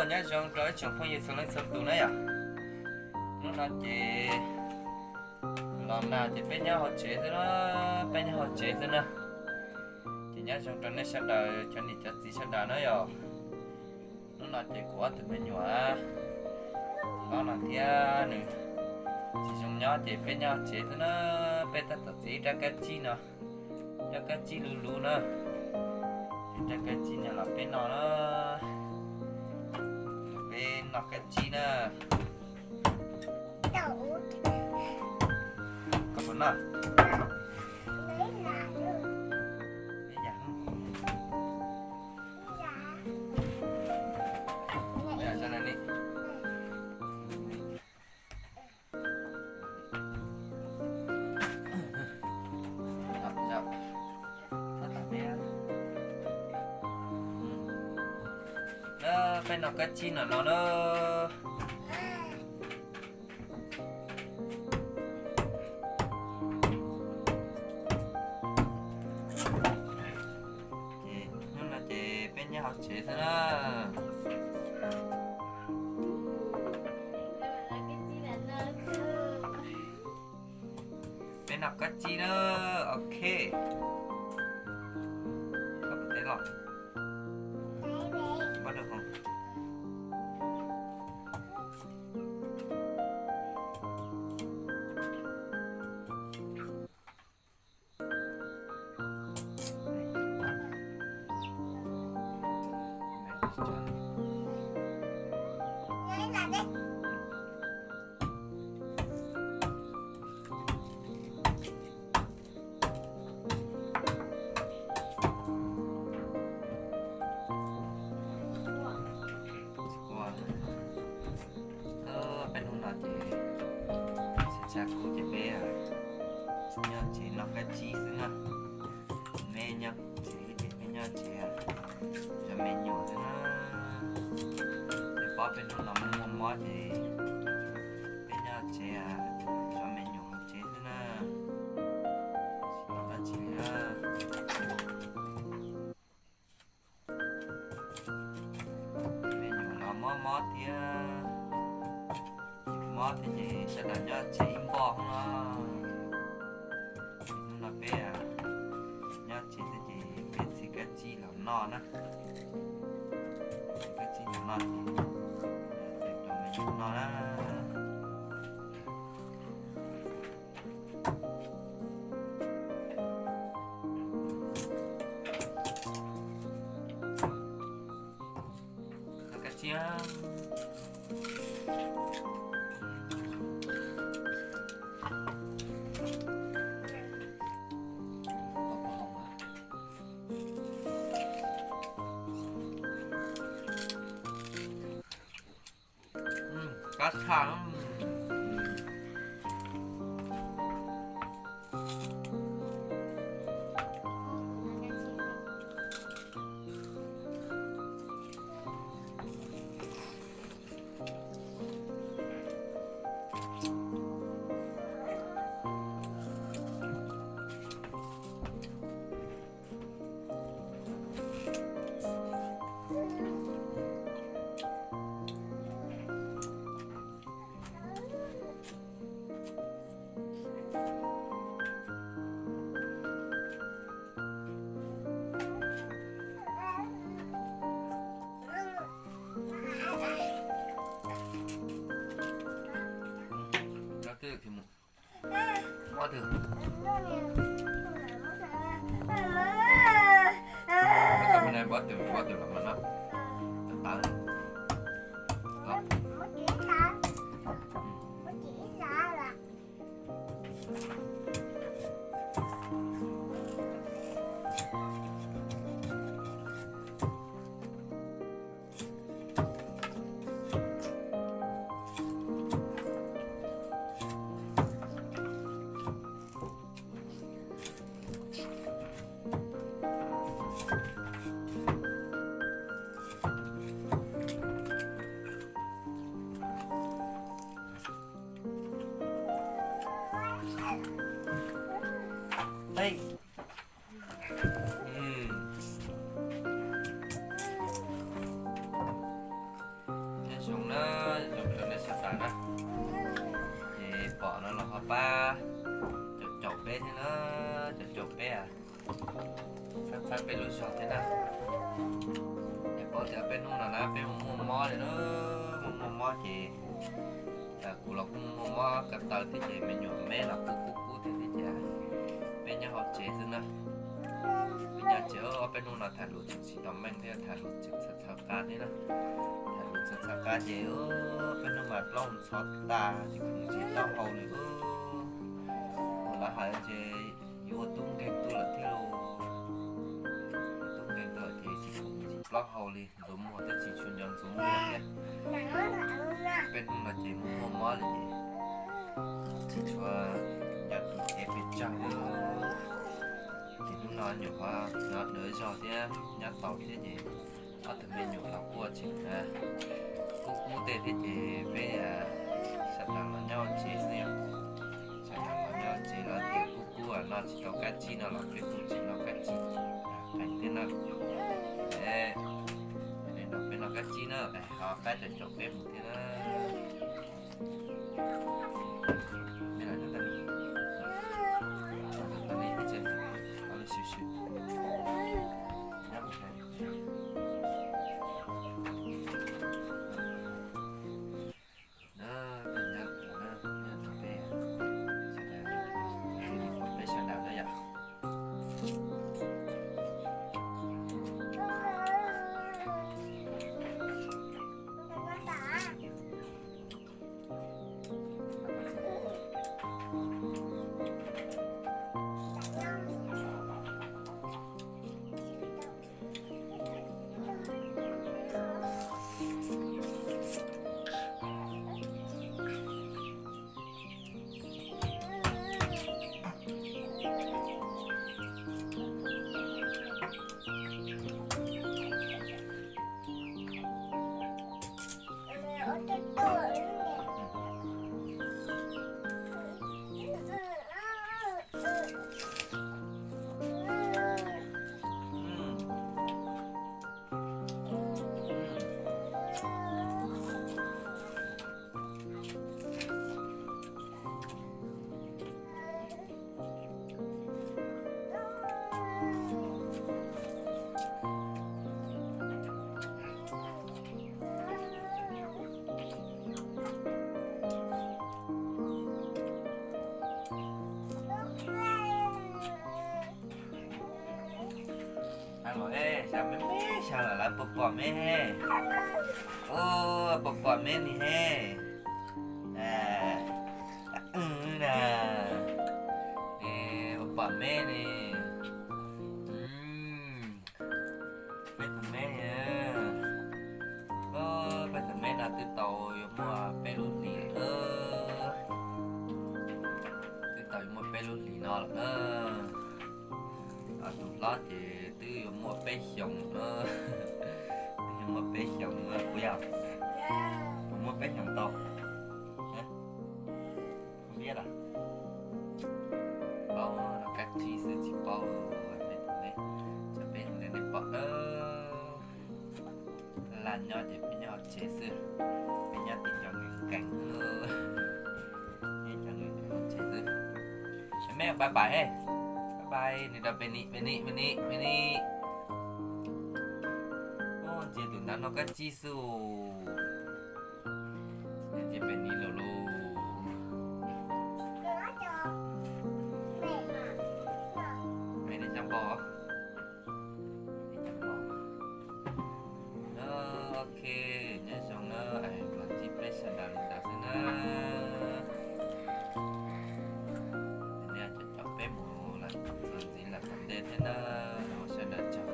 Nyob zoo rau ib tsoom phooj ywg txhua leej txhua tus na yom. Hnub no ces los nag ces peb nyob hauv tsev xwb na, peb nyob hauv tsev xwb na. Ces nyob zoo rau nej sawv daws cov niam cov txiv sawv daws na yom. Hnub no ces kuv ob tug me nyuam, Lob no thiab nws tsis zoo nyob ces peb nyob hauv tsev xwb na. Peb tab tom txiav ib rab kab tsib no, rab kab tsib luv luv na. Rab kab tsib no los peb noj na, peb noj kab tsib na. Koj puas noj? Peb noj kab tsib no no na. Ces hnub no ces peb nyob hauv tsev xwb na. Peb noj kab tsib na, ok. Koj puas teb los? Peb hnub no ces xav xav kuv ces peb nyob tsev noj kab tsib xwb na. Me nyob tsev ces peb nyob tsev zov me nyuam xwb na. Peb paub peb hnub no muaj mob ces peb nyob tsev zov me nyuam hauv tsev xwb na. Tsis ua dab tsi li na. Me nyuam los mob mob thiab, mob thiab ces sawv daws nyob tsev ib npoj no. Hnub no peb nyob tsev xwb ces peb txiav kab tsib los noj na. Kab tsib los noj ces rau me nyuam noj na. Kab tsib. Kab tshaj. Pob twg? Pob twg, pob twg los mas no. Tawv tawv. Zoo na, zoo rau nej sawv daws na. Ces pom no los ho pab caum caum peb thiab na, caum caum peb, txhawb txhawb peb lub zog thiab na. Es paub tias peb hnub no na peb muaj muaj mob li na, muaj muaj mob ces kuv los kuj muaj mob ko taw thiab ces me nyuam me los kuj kub kub thiab thiab ces peb nyob hauv tsev xwb na. Peb nyob tsev, peb hnub no tham lus tseem tsis tau meej thiab, tham lus tseem txhawj txhawj qab thiab na. Tham lus txhawj txhawj qab ces peb hnub mas plaub ntxhov tas tsis khoom tsis taub hau li. Ua lawv hais ces yuav ua tub nkeeg tuaj lawm thiab lauj. Tub nkeeg tuaj lawm ces tsis khoom tsis plaub hau li, ntxuav muag thiab tsis tshua nco ntxuav muag thiab. Peb hnub no ces muaj muaj mob li ces tsis tshua nco tus cev pes tsawg li. Ces hnub no nyuam qhuav nyob dawv zog thiab nyob tau thiab ces ob tug me nyuam los kuj tseem kub kub tej thiab ces peb sawv daws los nyob tsev xwb yom. Sawv daws los nyob tsev los tias kub kub no tsis tau kab tsib no los peb kuj tsis noj kab tsib qees thiab na. Peb noj kab tsib na, ho pab caum caum peb mus thiab na. Peb sawv daws na yom. Los, xyov me me xyov lawm lawv puas pom me he. Puas pom me ne he. Na, puas pom me ne. Peb tus me, peb tus me no twb tau yuav muaj peb lub hlis, twb tau yuav muaj peb lub hlis no lawm na. Tus hlob ces twb yuav muaj peb xyoos na, twb yuav muaj peb xyoos na puas yog? Puas muaj peb xyoos tau? Paub no kab tsib xwb tsis paub, peb tus me, tsam peb tus me nej pom na. Laj nyob ces peb nyob hauv tsev xwb, peb nyob tim cov nkees nkees, nyob cov nkees nkees hauv tsev xwb. Me bye bye he, bye bye nws rau Penny, Penny, Penny, Penny. Ntsia tus ntawd no kab tsib xwb. Ntsia Penny lawm lauj. Me ne xyoob npau, me xyoob npau. Ok, nyob zoo na, los ntsib peb sawv daws li ntawd xwb na. Nej cov cov peb mus lawm txuas ntxiv lawm tom ntej thiab na, sawv daws tsaug